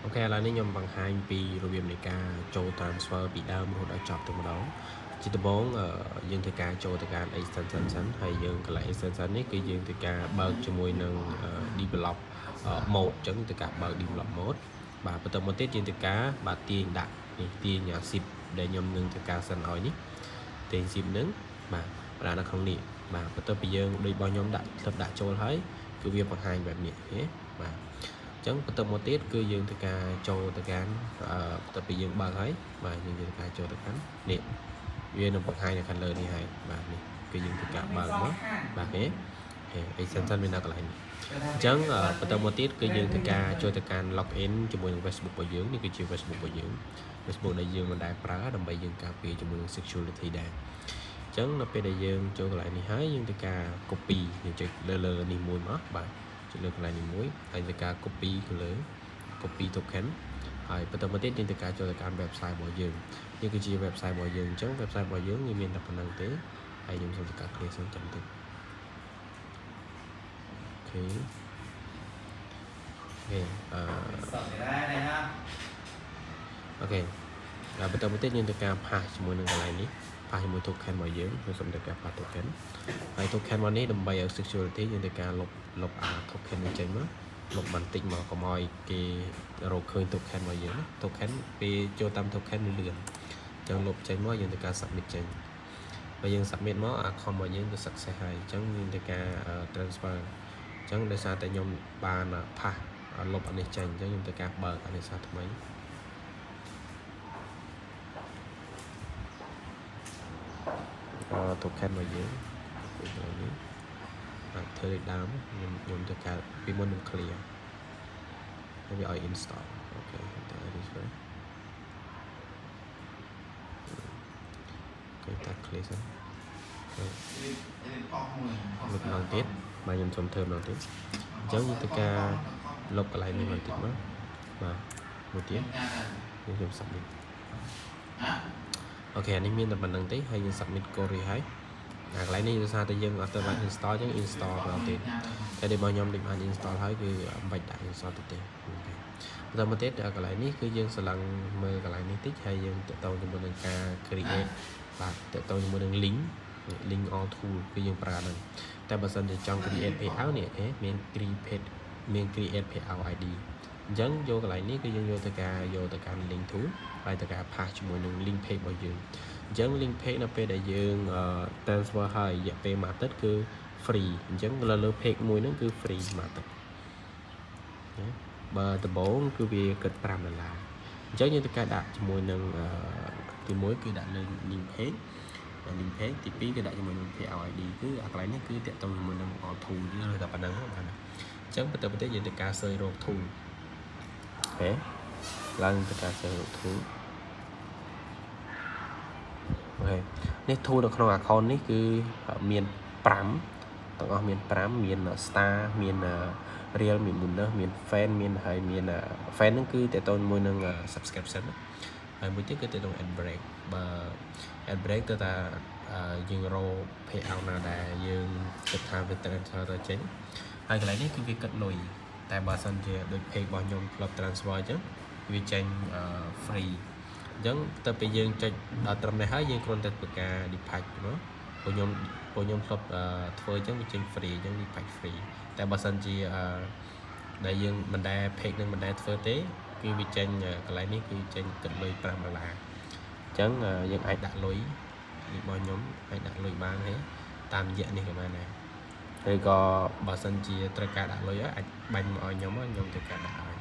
OK ឥឡូវនេះខ្ញុំបង្ហាញពីរបៀបនៃការចូល transfer ពីដើមរហូតដល់ចប់ទៅម្ដងជាដំបូងយើងធ្វើការចូលទៅកាន់ extension សិនហើយយើងកន្លែង extension នេះគឺយើងធ្វើការបើកជាមួយនឹង develop mode អញ្ចឹងធ្វើការបើក develop mode បាទបន្តមកទៀតយើងធ្វើការបាទទាញដាក់នេះទាញអា zip ដែលខ្ញុំនឹងធ្វើការ send ឲ្យនេះទាញ zip ហ្នឹងបាទដាក់នៅក្នុងនេះបាទបន្ទាប់ពីយើងដូចរបស់ខ្ញុំដាក់ធ្លាប់ដាក់ចូលហើយគឺវាបង្ហាញបែបនេះហេបាទអញ្ចឹងបន្ទាប់មកទៀតគឺយើងធ្វើការចូលទៅកាន់បន្ទាប់ពីយើងបើកហើយបាទយើងធ្វើការចូលទៅកាន់នេះវានឹងបង្ហាញនៅខាងលើនេះហើយបាទនេះគឺយើងធ្វើការបើកមកបាទហេហេ extension វានៅកន្លែងនេះអញ្ចឹងបន្តមកទៀតគឺយើងធ្វើការចូលទៅកាន់ login ជាមួយនឹង Facebook របស់យើងនេះគឺជា Facebook របស់យើង Facebook ដែលយើងមិនដែលប្រើដើម្បីយើងការពារជាមួយនឹង security ដែរអញ្ចឹងនៅពេលដែលយើងចូលកន្លែងនេះហើយយើងធ្វើការ copy យើងចុចលើលើនេះមួយមកបាទចុចលើកន្លែងនេះមួយហើយធ្វើការ copy ទៅលើ copy token ហើយបន្តមកទៀតយើងធ្វើការចូលទៅកាន់ website របស់យើងនេះគឺជា website របស់យើងអញ្ចឹង website របស់យើងវាមានតែប៉ុណ្្នឹងទេហើយខ្ញុំសូមធ្វើការ clear សិនចាំតិច OK OK អឺ OK ហើយបន្តមកទៀតយើងធ្វើការ paste ជាមួយនឹងកន្លែងនេះ paste ជាមួយ token របស់យើងខ្ញុំសូមធ្វើការ paste token ហើយ token របស់នេះដើម្បីឲ្យ security យើងធ្វើការលុបលុបអា token នេះចេញមកលុបបន្តិចមកកុំឲ្យគេរកឃើញ token របស់យើងណា token ពេលចូលតាម token វាលឿនអញ្ចឹងលុបចេញមកយើងធ្វើការ submit ចេញបើយើង submit មក account របស់យើងគឺ success ហើយអញ្ចឹងយើងធ្វើការ transfer អញ្ចឹងដោយសារតែខ្ញុំបាន paste លុបអានេះចេញអញ្ចឹងខ្ញុំធ្វើការបើកអានេះសារថ្មីអឺ token របស់យើងពេលកន្លែងនេះអាចធ្វើដូចដើមខ្ញុំខ្ញុំធ្វើការពីមុនខ្ញុំ clear ហើយវាឲ្យ install OK តែ refresh OK តា clear សិនលុបម្ដងទៀតបាទខ្ញុំសុំធ្វើម្ដងទៀតអញ្ចឹងយើងធ្វើការលុបកន្លែងនេះបន្តិចមកបាទមួយទៀតខ្ញុំ submit OK អានេះមានតែប៉ុណ្្នឹងទេហើយយើង submit code រួចហើយអាកន្លែងនេះដោយសារតែយើងអត់ទៅបាន install អញ្ចឹង install ម្ដងទៀតតែដែលរបស់ខ្ញុំដូចបាន install ហើយគឺមិនបាច់ដាក់ install ទៀតទេ OK បន្តមកទៀតកន្លែងនេះគឺយើងស្រឡឹងមើលកន្លែងនេះតិចហើយយើងតទៅជាមួយនឹងការ create បាទតទៅជាមួយនឹង link link all tool គឺយើងប្រើហ្នឹងតែបើសិនជាចង់ create payout នេះគេមាន create មាន create payout ID អញ្ចឹងយកកន្លែងនេះគឺយើងយកទៅការយកទៅកាន់ link tool ហើយទៅការ paste ជាមួយនឹង link page របស់យើងអញ្ចឹង link page នៅពេលដែលយើង transfer ហើយរយៈពេលមួយអាទិត្យគឺ free អញ្ចឹងលើលើ page មួយហ្នឹងគឺ free មួយអាទិត្យណាបើដំបូងគឺវាគិត5ដុល្លារអញ្ចឹងយើងត្រូវការដាក់ជាមួយនឹងទី1គឺដាក់លើ link page link page ទី2គឺដាក់ជាមួយនឹង payout ID គឺអាកន្លែងនេះគឺតាក់ទងជាមួយនឹង all tool យើងរើសតែប៉ុណ្្នឹងបាទអញ្ចឹងបន្តទៅទៀតយើងត្រូវការ search រក tool OK ឡើងទៅការ search រក tool OK នេះ tool នៅក្នុង account នេះគឺមាន5ទាំងអស់មាន5មាន star មាន real មាន bonus មាន fan មានហើយមាន fan ហ្នឹងគឺតើតើជាមួយនឹង subscription ហើយមួយទៀតគឺតើតើ ad break បើ ad break ទៅតាយើងរក payout ណាដែលយើងគិតថាវា transfer ទៅចេញហើយកន្លែងនេះគឺវាគិតលុយតែបើសិនជាដូច page របស់ខ្ញុំធ្លាប់ transfer អញ្ចឹងវាចេញ free អញ្ចឹងទៅពេលយើងចុចដល់ត្រឹមនេះហើយយើងគ្រាន់តែធ្វើការ detach មកពួកខ្ញុំពួកខ្ញុំធ្លាប់ធ្វើអញ្ចឹងវាចេញ free អញ្ចឹង detach free តែបើសិនជាដែលយើងមិនដែល page នឹងមិនដែលធ្វើទេគឺវាចេញកន្លែងនេះគឺចេញគិតលុយ5ដុល្លារអញ្ចឹងយើងអាចដាក់លុយរបស់ខ្ញុំអាចដាក់លុយបានទេតាមរយៈនេះក៏បានដែរឬក៏បើសិនជាត្រូវការដាក់លុយហើយអាចបាញ់មកឲ្យខ្ញុំខ្ញុំត្រូវការដាក់ឲ្យ